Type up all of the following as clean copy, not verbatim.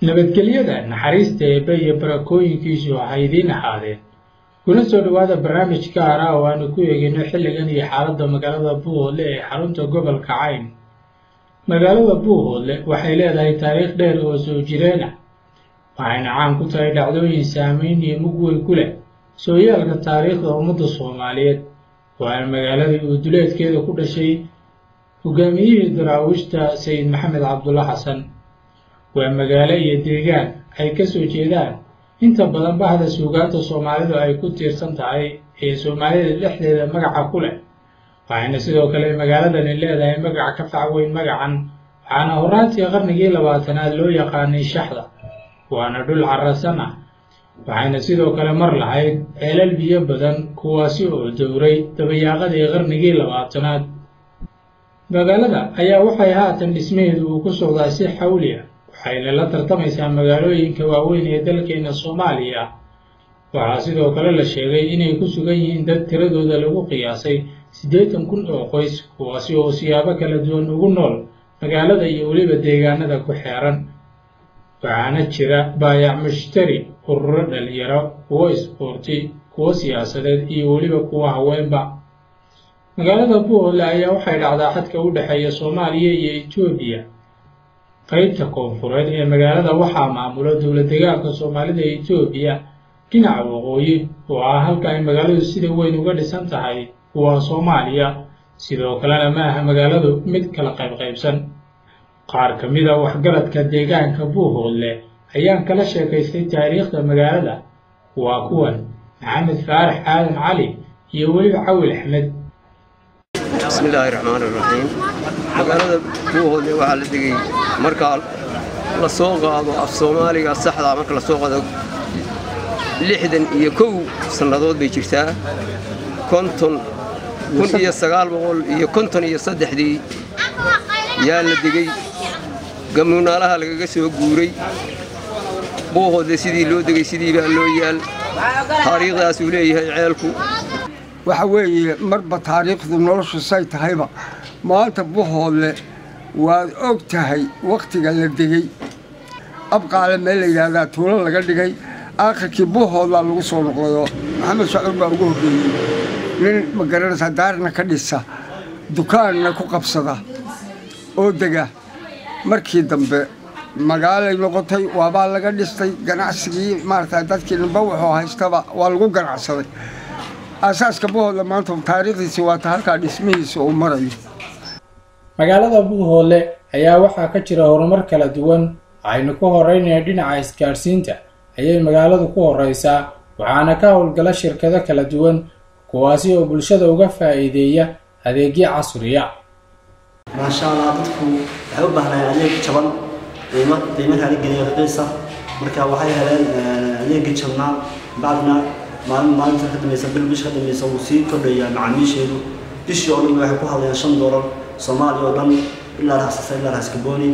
Nabadgelyada, naxariista Eebbe iyo barakooyinkiisu waxay idiin ahaadeen. Kuna soo dhowaada barnaamij gaar ah oo aanu ku eegayno xilligan iyo xaaladda magaalada Buuhoodle ee xarunta gobolka Cayn. Magaalada Buuhoodle waxay leedahay taariikh dheer oo soo jireen ah, waxayna caan ku tahay dhacdooyin saameyn iyo mug weyn ku leh sooyaalka taariikhda ummadda Soomaaliyeed. Waana magaaladii uu duleedkeeda ku dhashay hogaamiyihii daraawiishta Sayid Maxamed Cabdulla Xasan. Waa magaalo iyo deegaan ay ka soo jeedaan inta badan bahda suugaanta Soomaalidu ay ku tiirsan tahay ee Soomaalida dhexdeeda magaca ku leh. Waxayna sidoo kale magaaladani leedahay magac ka fac weyn magacan, waxaana horaantii qarnigii 20aad loo yaqaanay Shaxda, waana dhul carrasan ah. Waxayna sidoo kale mar lahayd ceelal biyo badan, kuwaasi oo dowray dabayaaqadii qarnigii 20aad. Magaalada ayaa waxay haatan dhismaheedu uu ku socdaa si xawli ah, waxayna la tartamaysaa magaalooyinka waaweyn ee dalkeena Soomaaliya. Waxaa sidoo kale la sheegay inay ku sugan yihiin dad tiradooda lagu qiyaasay 80,000 oo qoys, kuwaasi oo siyaabo kala duwan ugu nool magaalada iyo weliba deegaanada ku xeeran. Waxaana jira baayac mushtari, ururo dhalinyaro, kuwo isboorti, kuwo siyaasadeed iyo weliba kuwa haweenba. Magaalada Buuhoodle ayaa waxay dhacdaa xadka u dhexeeya Soomaaliya iyo Itoobiya. Qaybta koonfureed ee magaalada waxaa maamula dowlad deegaanka Soomaalida ee Itoobiya. Dhinaca waqooyi, oo ah halka ay magaaladu sida weyn uga dhisan tahay, waa Soomaaliya. Sidoo kalena ma aha magaaladu mid kala qaybqaybsan. Qaar ka mid a waxgaradka deegaanka Buuhoodle ayaan kala sheekaystay taariikhda magaalada. Waa kuwan Maxamed Faarax Aadan Cali iyo weliba Cawil Axmed. Bismi illaahi raxmaan iraxiim. Magaalada Buuhoodle waxaa la degay markaa la soo qaado af Soomaaliga saxdaa, marka la soo qaado 61 sannadood bay jirtaa. 1953dii yaa la degey, gamuunaalaha lagaga soo guuray Buuhoodle. Sidii loo degay sidii baa loo yaal, taariikhdaasuu leeyahay ceelku. Waxa weeye marba taariikhdu noloshu say tahayba. Maanta Buuhoodle waad og tahay wakhtiga la degey. Abqaale meel la yidhaahdaa tuulo laga dhigay, aakhirkii Buuhoodlaa lagu soo noqdayoo Maxamed Shacuur baa ugu horreeyey nin, ma garanaysaa, daarna ka dhisa, dukaanna ku qabsada oo dega. Markii dambe magaalay noqotay, waabaa laga dhistay ganacsigii, maarata dadkii ninba wuxuu haystaba waa lagu ganacsaday. Aasaaska Buuhoodle maanta taariikhdiisi waata halkaa dhismihiisa uu marayo. Magaalada Buuhoodle ayaa waxaa ka jira horumar kala duwan. Waxaynu ku horeynaya dhinaca isgaadhsiinta ayay magaaladu ku horeysaa, waxaana ka howlgala shirkado kala duwan, kuwaasi oo bulshada uga faa'iideeya adeegyo casriya. Maasha Allah, dadku waxay u baahnayeen adeeg jaban, qiimo raaligeliyo, raqiisa. Marka waxay heleen adeegii jabnaa. Bacdina maalin maalinta ka dambaysa, bil bisha ka dambaysa, wuu sii kordhayaa. Macaamiisheedu bishii oo dhan waxay ku hadlayaan $5, Soomaaliya oo dhan ilaa Raasasa ilaa Raaskabooni.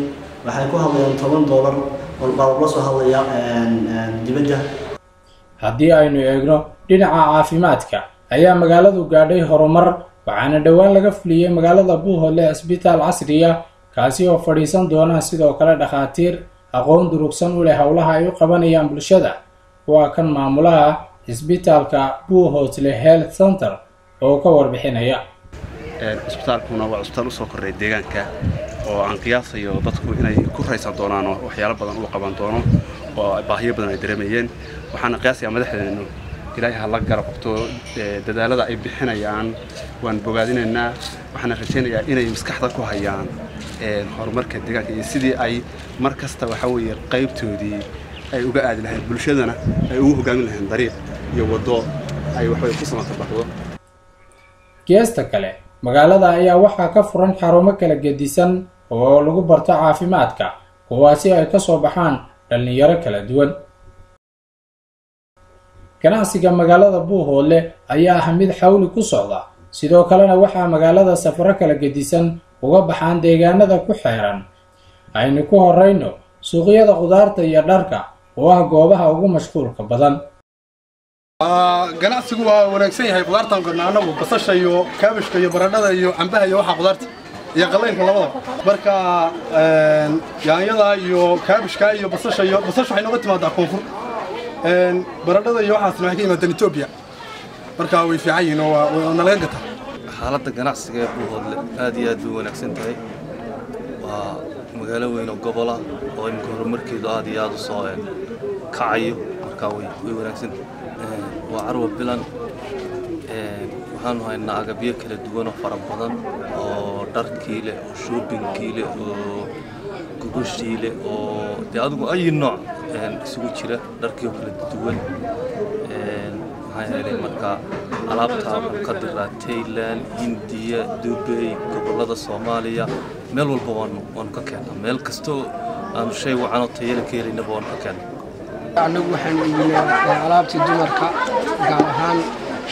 Waxay ku hadlayaan $10 baa lagula soo hadlayaa dibadda. Haddii aynu eegno dhinaca caafimaadka, ayaa magaaladu gaadhay horumar, waxaana dhowaan laga fuliyey magaalada Buuhoodle cisbitaal casriya, kaasi oo fadhiisan doona sidoo kale dhakhaatiir aqoon durugsan u leh howlaha ay u qabanayaan bulshada. Waa kan maamulaha cisbitaalka Buuhoodle Health Center oo ka warbixinaya. Cisbitaalkuna waa cisbitaal usoo korray deegaanka oo aan qiyaasayo dadku inay ku raysan doonaan oo waxyaalo badan uu qaban doono oo baahiyo badan ay dareemayeen. Waxaana qiyaasayaa madaxdeennu, Ilaahay ha la garab qabto, dadaalada ay bixinayaan waan bogaadinaynaa. Waxaana rajaynayaa inay maskaxda ku hayaan horumarka deegaanka iyo sidii ay mar kasta waxa weeye qaybtoodii ay uga aadi lahayn bulshadana ay ugu hogaamin lahayn dariiq iyo waddo ay waxway ku samata baxdo. Geesta kale, magaalada ayaa waxaa ka furan xarumo kala gedisan oo lagu barto caafimaadka, kuwaasi ay ka soo baxaan dhallinyaro kala duwan. Ganacsiga magaalada Buuhoodle ayaa ah mid xawli ku socda. Sidoo kalena waxaa magaalada safaro kala gedisan uga baxaan deegaanada ku xeeran. Aynu ku horeyno suuqyada khudaarta iyo dharka oo ah goobaha ugu mashquulka badan. Ganacsigu waa wanaagsan yahay. Khudaartaan gadnaa annagu, basasha iyo kaabishka iyo baradhada iyo cambaha iyo waxaa khudaarta. Iyo qalaylka labadaba. Marka yaanyada iyo kaabishka iyo basasha, iyo basasha waxay nooga timaadaa koonfur, baradhada iyo waxaasna waxay ka yimaadaan Etoobiya. Marka way fiican yihiin oo waa nalaga gataa. Xaaladda ganacsiga ee Buuhoodle aad iyo aad bay u wanaagsan tahay. Waa magaalo weyn oo gobola oo imika horumarkeedu aad iyo aad u soo kacayo. Marka way wanaagsan tahay. Waa carwo bilan. Waxaanu haynaa agabyo kala duwan oo fara badan, oo dharkii leh, oo shoppingkii leh, oo gogashii leh, oo dee adigu ayi nooc isugu jira, dharkii oo kala duwan. Maxaa yeelay, marka alaabta waxaan ka diraa Thailand, Hindiya, Dubay, gobollada Soomaaliya, meel walba waanu ka keennaa. Meel kastoo aanu shay wacan oo tayale ka helaynaba waanu ka keennaa. Annagu waxaanu iibinaa alaabtii dumarka, gaar ahaan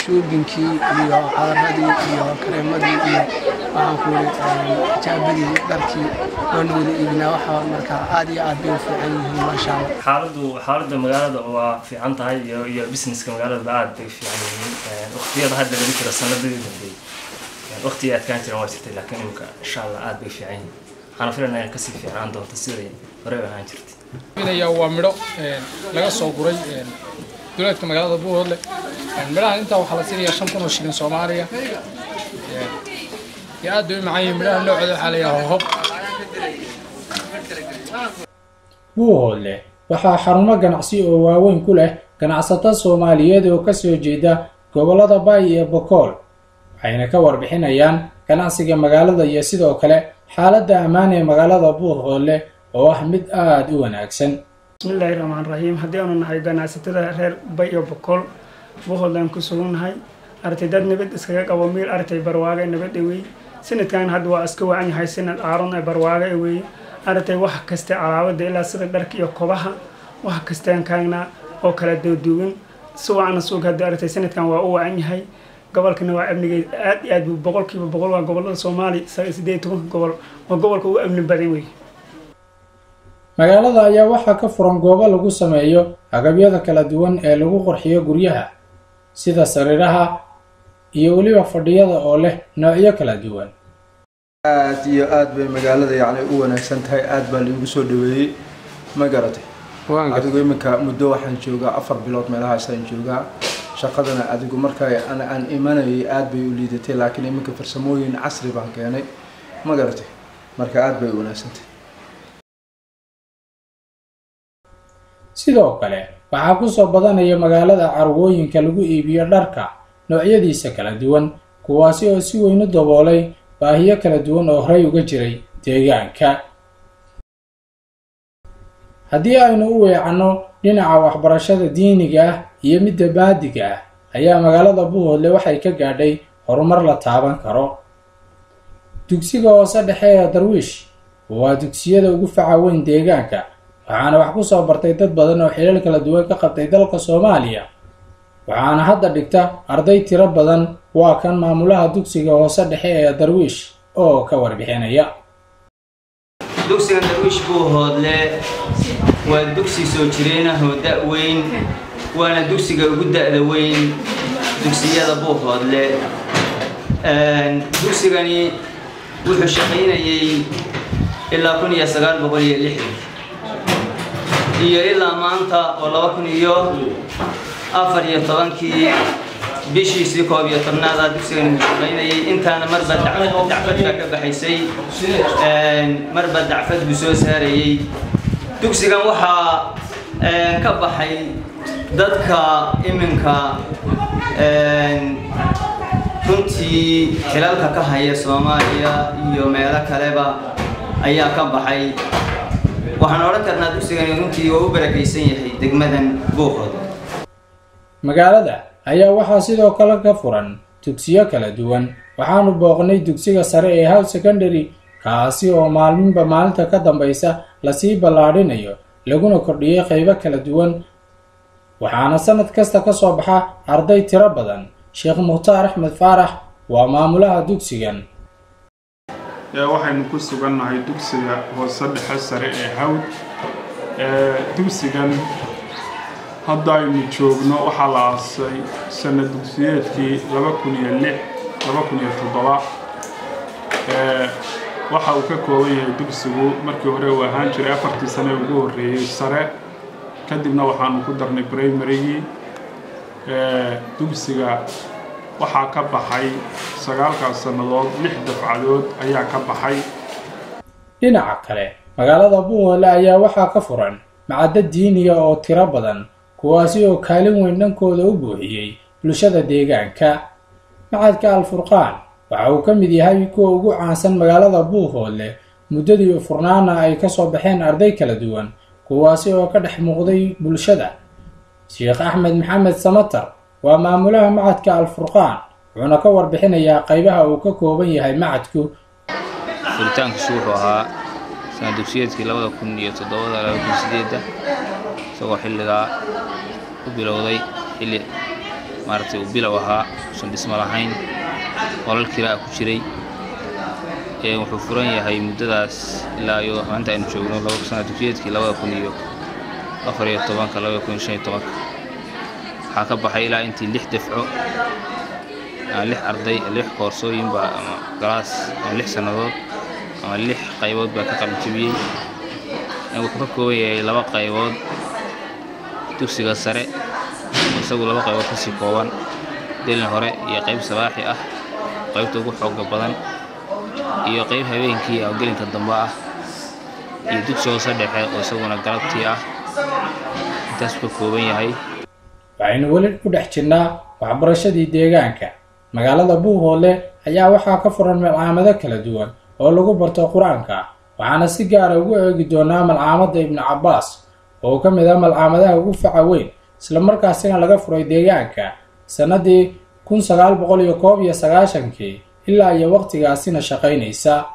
shoppingkii iyo cadaradii iyo kareemadii iyo waxaan ku yidhi xijaabadii iyo dharkii waanu wada iibinaa. Waxa marka aad iyo aad bay u fiican yihiin, maasha Allah. Xaaladda magaalada waa fiican tahay iyo businesska magaalada aad bay u fiican yihiin waqtiyada hadda lagu jiro. Sanadadii dambeeyey waqtigii adkaan jiran waa jirtay, laakiin imika insha Allah aad bay u fiican yihiin. Waxaana filanaa inay kasii fiicnaan doonto siday horey u ahaan jirtay. Waa midho laga soo guray duleedka magaalada Buuhoodle. Midhahan intaa waxaa la siinayaa 5000 oo shilin Soomaaliya iyo aad bay u macaan yihiin. Midhaha noocooda waxaa la yidhaha hob. Buuhoodle waxaa xarumo ganacsi oo waaweyn ku leh ganacsato Soomaaliyeed oo ka soo jeeda gobollada Bay iyo Bokool, waxayna ka warbixinayaan ganacsiga magaalada iyo sidoo kale xaaladda ammaan ee magaalada Buuhoodle oo ah mid aada u wanaagsan. Bismillaahi raxmaan raxiim. Haddii aanu nahay ganacsatada reer Bay iyo Bokool, Buuhoodle ku sugannahay. Artay dad nabad iskaga qabo meel, artay barwaaga nabad wey. Sanadkan hadda waa iska wacan yahay, sanad aaron ee barwaaga wey. Artay wax kasta alaabada ilaa sida dharka iyo kobaha, wax kastaan kaagnaa oo kala duwan si wacan suuq. Hadda artay sanadkan waa u wacan yahay. Gobolkana waa amniga aad iyo aad buu 100%. Waa gobolada Soomaaliya 18-ka gobol, waa gobolka ugu amni badan wey. Magaalada ayaa waxaa ka furan goobo lagu sameeyo agabyada kala duwan ee lagu qurxiyo guryaha, sida sariiraha iyo weliba fadhiyada oo leh noocyo kala duwan. Aad iyo aad bay magaalada yacni u wanaagsan tahay. Aad baa laigu soo dhaweeyey, ma garatay? Adigu iminka muddo waxaan joogaa 4 bilood meelahaasaan joogaa. Shaqadana adigu marka aan imanayay aad bay u liidatay, laakiin iminka farsamooyin casri baan keenay, ma garatay? Marka aad bay u wanaagsantahay. Sidoo kale waxaa ku soo badanaya magaalada carwooyinka lagu iibiyo dharka noocyadiisa kala duwan, kuwaasi oo si weyn u daboolay baahiyo kala duwan oo horey uga jiray deegaanka. Haddii aynu u weecanno dhinaca waxbarashada diiniga ah iyo midda baadiga ah, ayaa magaalada Buuhoodle waxay ka gaadhay horumar la taaban karo. Dugsiga hoose dhexe ee Darwiish waa dugsiyada ugu faca weyn deegaanka, waxaana wax ku soo bartay dad badan oo xilal kala duwan ka qabtay dalka Soomaaliya, waxaana hadda dhigta arday tiro badan. Waa kan maamulaha dugsiga hoose dhexe ee Darwiish oo ka warbixinaya. Dugsigan Darwiish Buuhoodle waa dugsi soo jireenah oo da' weyn, waana dugsiga ugu da'da weyn dugsiyada Buuhoodle. Dugsigani wuxuu shaqaynayay ilaa 1960 iyo ilaa maanta oo 2014-kii bishiisii 11aad dugsigani wuu shaqaynayay. Intaana marba dacfad baa ka baxaysay, marba dacfad buu soo saarayey. Dugsigan waxaa ka baxay dadka iminka runtii xilalka ka haya Soomaaliya iyo meelo kaleba ayaa ka baxay. Waxaan odhan karnaa dugsigani runtii waa u barakaysan yahay degmadan Buuhood. Magaalada ayaa waxaa sidoo kale ka furan dugsiyo kala duwan. Waxaanu booqnay dugsiga sare ee House Secondary, kaasi oo maalminba maalinta ka dambaysa lasii ballaadhinayo laguna kordhiyey qaybo kala duwan, waxaana sanad kasta ka soo baxa arday tiro badan. Sheekh Mukhtaar Axmed Faarax waa maamulaha dugsigan. Waxaynu ku sugannahay dugsiga hoose dhexe sare ee Hawd. Dugsigan hadda aynu joogno waxaa la aasay sanad dugsiyeedkii 2006 2007. Waxa uu ka kooban yahay dugsigu markii hore uu ahaan jiray 4tii sane ugu horreeyey sare, kadibna waxaanu ku darnay primarygii. Dugsiga waxaa ka baxay 9kaas sannadood 6 dafcadood ayaa ka baxay. Dhinaca kale, magaalada Buuhoodle ayaa waxaa ka furan macadad diiniya oo tiro badan, kuwaasi oo kaalin weyn dhankooda u buuxiyey bulshada deegaanka. Macadka Alfurqaan waxa uu ka mid yahay kuwa ugu caansan magaalada Buuhoodle, muddadii furnaana ay ka soo baxeen arday kala duwan, kuwaasi oo ka dhex muuqday bulshada. Sheekh Axmed Maxamed Samatar waa maamulaha macadka Alfurqaan, wuxuuna ka warbixinayaa qaybaha uu ka kooban yahay macadku. Furitaankiisu wuxuu ahaa sanad dugsiyeedkii 2007 2008, isagoo xilligaa u bilowday xilli maaragtay uu bilow ahaa, usan dhismo lahayn, qolal kiraa ku jiray. Wuxuu furan yahay muddadaas ilaa iyo maanta aynu joogno sanad dugsiyeedkii 2014 2015. Waxaa ka baxay ilaa intii 6 dafco, 6 arday, 6 koorsooyin baa ama galaas ama 6 sannadood ama 6 qaybood baa ka qalin jebiyey. Wuxuu ka kooban yahay 2 qaybood: dugsiga sare isagu 2 qaybood kasii kooban, gelin hore iyo qayb sabaaxi ah, qaybta ugu xooga badan, iyo qayb habeenkii oo gelinka dambe ah, iyo dugsi hoose dhexe oo isaguna galabtii ah. Intaas ka kooban yahay. Waxaynu weli ku dhex jirnaa waxbarashadii deegaanka. Magaalada Buuhoodle ayaa waxaa ka furan malcaamado kala duwan oo lagu barto Qur-aanka, waxaana si gaara ugu eegi doonaa malcaamadda Ibnu Cabbaas oo ka mid ah malcaamadaha ugu faca weyn, islamarkaasina laga furay deegaanka sannadii 1991kii ilaa iyo waqtigaasina shaqaynaysa.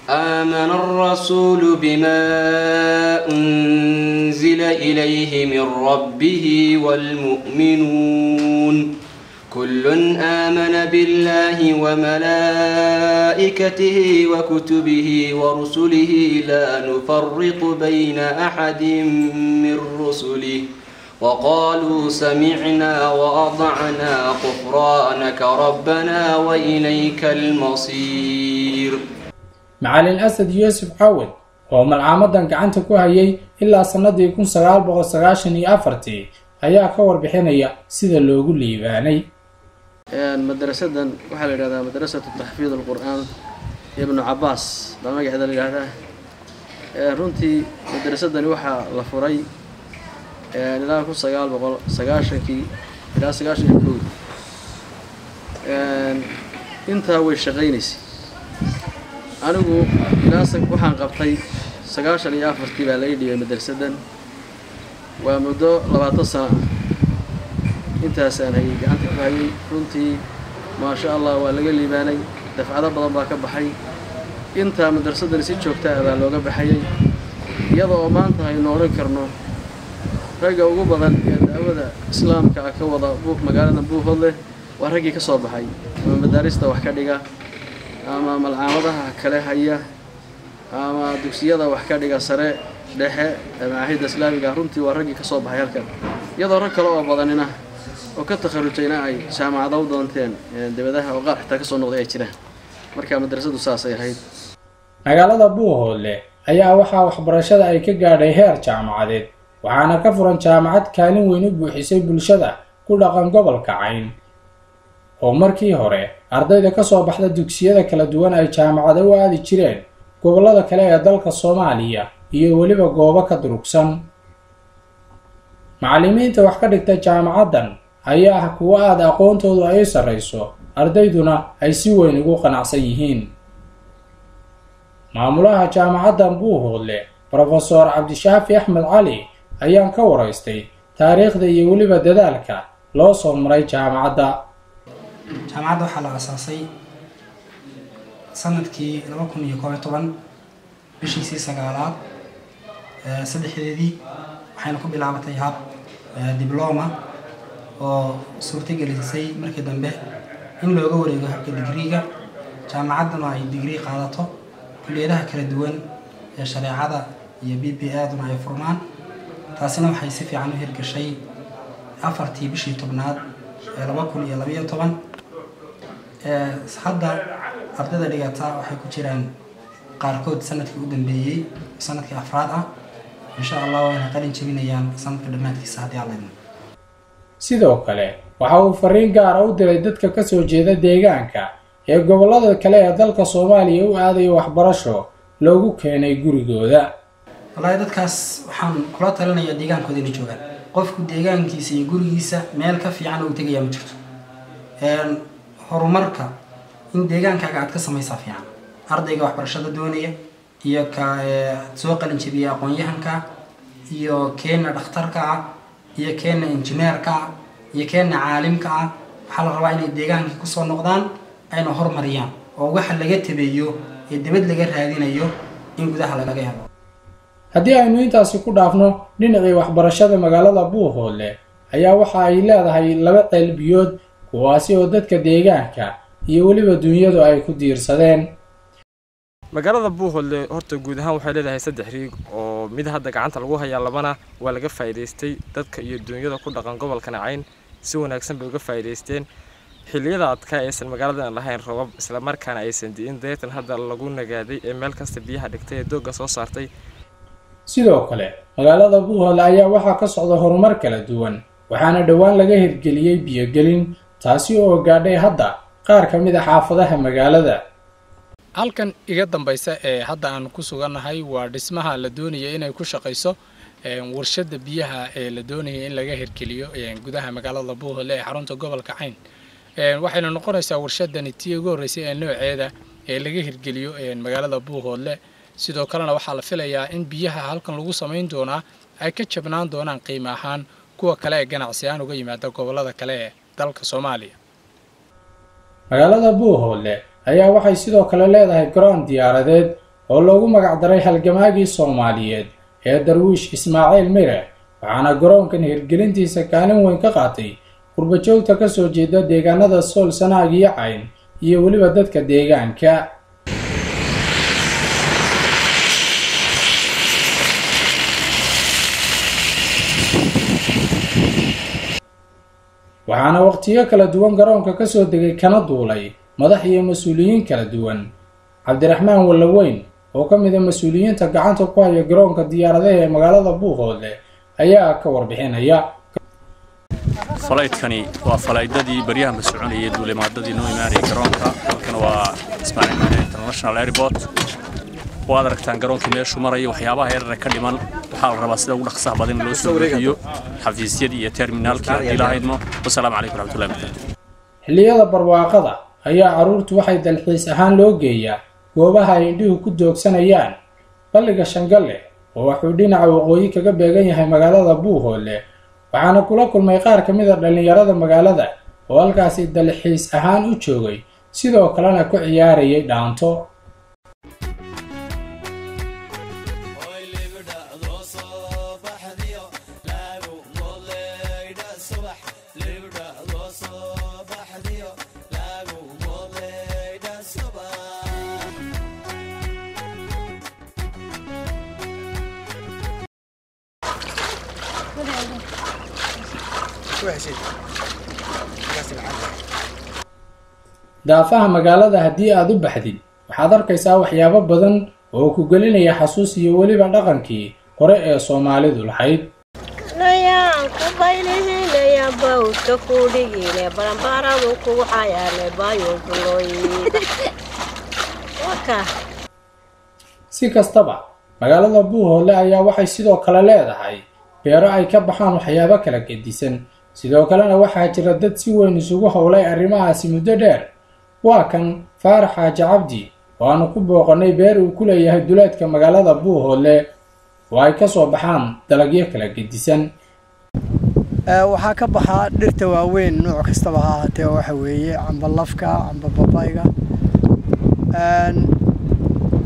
آمن الرسول بما أنزل إليه من ربه والمؤمنون كل آمن بالله وملائكته وكتبه ورسله لا نفرق بين أحد من رسله وقالوا سمعنا وأطعنا غفرانك ربنا وإليك المصير. Macalin Asad Yuusuf Cawad oo malcaamadan gacanta ku hayay ilaa sannadii 1994 ayaa ka warbixinaya sida loogu liibaanay. Madrasadan waxaa la yidhahdaa madrasatu taxfiid alqur'aan Ibnu Cabbaas baa magaceeda la yidhahdaa. Runtii madrasadani waxaa la furay ilaa 1990kii ilaa 91. Intaa way shaqaynaysay. Anigu ilaa waxaan qabtay 94kii baa laga dhigay madrasadan, waa muddo 20 sano ah intaasaan hayay, gacanta ku hayay. Runtii maasha Allah waa laga liibaanay, dafcado badan baa ka baxay. Intaa madrasadan si joogta ah baa looga baxayay, iyada oo maanta aynu odhan karno ragga ugu badan ee dacwada islaamka ah ka wada magaalada Buuhoodle waa raggii ka soo baxay ama madaarista wax ka dhiga ama malcaamadaha kale haya ama dugsiyada wax ka dhiga sare dhexe macaahidda islaamiga. Runtii waa raggii ka soo baxay halkan, iyadoo rag kale oo badanina oo ka takharujayna ay jaamacado u doonteen dibadaha oo qaar xitaa ka soo noqday ay jiraan. Marka madrasadu saasay ahayd. Magaalada Buuhoodle ayaa waxaa waxbarashada ay ka gaadhay heer jaamacadeed, waxaana ka furan jaamacad kaalin weyn u buuxisay bulshada ku dhaqan gobolka Cayn, oo markii hore ardayda ka soo baxda dugsiyada kala duwan ay jaamacado u aadi jireen gobollada kale ee dalka Soomaaliya iyo weliba goobo ka durugsan. Macallimiinta wax ka dhigta jaamacaddan ayaa ah kuwo aada aqoontoodu ay u sarreyso, ardayduna ay si weyn ugu qanacsan yihiin. Maamulaha jaamacaddan Buuhoodle, Profesor Cabdishaafi Axmed Cali, ayaan ka waraystay taariikhda iyo weliba dadaalka loo soo maray jaamacadda. Jaamacadda waxaa la aasaasay sanadkii 2011 bishiisii 9aad 3deedii, waxayna ku bilaabatay hab dibloma oo suurtagelisay markii dambe in looga wareego habka digriiga. Jaamacadduna ay digrii qaadato, kulliyadaha kala duwan ee shareecada iyo b b a-duna ay furmaan. Taasina waxay si fiican u hirgashay 4tii bishii 10aad ee 2012. Hadda ardayda dhigata waxay ku jiraan Qaarkood sanadkii u dambeeyey, sanadkii afraad ah, insha Allah wayna qalin jebinayaan sanadka dhammaadkiisa haddii Alla idmo. Sidoo kale waxa uu fariin gaara u diray dadka ka soo jeeda deegaanka ee gobollada kale ee dalka Soomaaliya u aadaya waxbarasho loogu keenay gurigooda. Wallaahi dadkaas waxaan kula talinayaa deegaankooda inay joogaan. Qofku deegaankiisa iyo gurigiisa meel ka fiican uu tegayaa ma jirto. Horumarka in deegaankaaga aad ka samaysaa fiican. Ardayga waxbarashada doonaya iyo ka soo qalin jebiya aqoon-yahanka iyo keena dhakhtarka ah iyo keena injineerka ah iyo keena caalimka ah, waxaa la rabaa inay deegaankii kusoo noqdaan, ayna horumariyaan, oo waxa laga tabeeyo ee dibad laga raadinayo in gudaha laga helo. Haddii aynu intaasi ku dhaafno dhinacii waxbarashada, magaalada Buuhoodle ayaa waxa ay leedahay laba ceel biyood, kuwaasi oo dadka deegaanka iyo weliba dunyadu ay ku diirsadeen. Magaalada Buuhoodle horta guud ahaan waxay leedahay saddex riig oo mid hadda gacanta lagu hayaa, labana waa laga faa'iidaystay. Dadka iyo dunyada ku dhaqan gobolkan Cayn si wanaagsan bay uga faa'iidaysteen. Xilliyada adkaa aysan magaaladan lahayn roobab, islamarkaana aysan di'in deetan hadda lagu nagaaday ee meel kasta biyaha dhigtay ee doogga soo saartay. Sidoo kale magaalada Buuhoodle ayaa waxaa ka socda horumar kala duwan, waxaana dhowaan laga hirgeliyey biyogelin, taasi oo gaadhay hadda qaar ka mid a xaafadaha magaalada. Halkan iga dambaysa ee hadda aan ku sugannahay waa dhismaha la doonaya inay ku shaqayso warshadda biyaha ee la doonaya in laga hirgeliyo gudaha magaalada Buuhoodle ee xarunta gobolka Cayn. Waxayna noqonaysaa warshadani tii ugu horreysay ee nooceeda ee laga hirgeliyo magaalada Buuhoodle. Sidoo kalena waxaa la filayaa in biyaha halkan lagu samayn doonaa ay ka jabnaan doonaan qiimo ahaan kuwa kale ee ganacsi ahaan uga yimaada gobollada kale ee dalka Soomaaliya. Magaalada Buuhoodle ayaa waxay sidoo kale leedahay garoon diyaaradeed oo loogu magacdaray halgamaagii Soomaaliyeed ee Darwiish Ismaaciil Mire, waxaana garoonkan hirgelintiisa kaalin weyn ka qaatay qurbajoogta ka soo jeeda deegaanada Sool, Sanaag iyo Cayn iyo weliba dadka deegaanka. Waxaana waqtiyo kala duwan garoonka ka soo degay kana duulay madax iyo mas-uuliyiin kala duwan. Cabdiraxmaan Wallaweyn oo ka mid a mas-uuliyiinta gacanta ku haya garoonka diyaaradaha ee magaalada Buuhoodle ayaa ka warbixinaya. Falaydkani waa falaydadii baryahanba soconayay, duulimaadadii noo imaanayay garoonka. Halkan waa Ismaaciil Mire International Airport. Waad aragtaan garoonkii meeshuu maraya, waxyaabaha yarara ka dhiman waxaa la rabaa sida ugu dhaqsaha badan in loo soo buuxiyo xafiisyadii iyo terminaalkii haddii lahaydmo. Wasalaamu calaykum waraxmatullahi wabarakaatu. Xilliyada barwaaqada ayaa carruurtu waxay dalxiis ahaan loo geeyaa goobaha ay indhuhu ku doogsanayaan. Balliga Shangalle oo wuxuu dhinaca waqooyi kaga beegan yahay magaalada Buuhoodle, waxaana kula kulmay qaar ka mid a dhallinyarada magaalada oo halkaasi dalxiis ahaan u joogay, sidoo kalena ku ciyaarayay dhaanto. Daafaha magaalada haddii aad u baxdid waxaad arkaysaa waxyaabo badan oo ku gelinaya xasuus iyo weliba dhaqankii hore ee Soomaalidu lahayd. Si kastaba magaalada Buuhoodle ayaa waxay sidoo kale leedahay beero ay ka baxaan waxyaabo kala gedisan. Sidoo kalena waxaa jira dad si weyn isugu howlay arrimahaasi muddo dheer. Waa kan Faarax Xaaji Cabdi oo aanu ku booqannay beer uu ku leeyahay duleedka magaalada Buuhoodle oo ay ka soo baxaan dalagyo kala gedisan. Waxaa ka baxaa dhirta waaweyn nooc kastaba ha ahaatee, waxa weeye camba lafka, camba babayga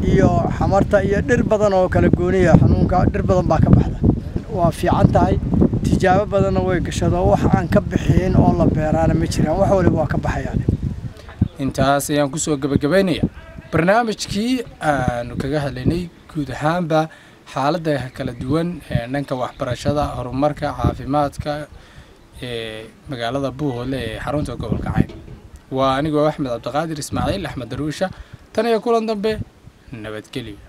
iyo xamarta iyo dhir badan oo kala gooniya xanuunka, dhir badan baa ka baxda. Waa fiican tahay, tijaabo badanna way gashado, wax aan ka bixin oo la beeraana ma jiraan, wax waliba waa ka baxayaan. Intaas ayaan kusoo gabagabaynaya barnaamijkii aanu kaga hadlaynay guud ahaanba xaaladda kala duwan ee dhanka waxbarashada, horumarka, caafimaadka ee magaalada Buuhoodle ee xarunta gobolka Cayn. Waa anigoo Axmed Cabdiqaadir Ismaaciil Axmed Darwiisha. Tan iyo kulan dambe, Nabadgelyo.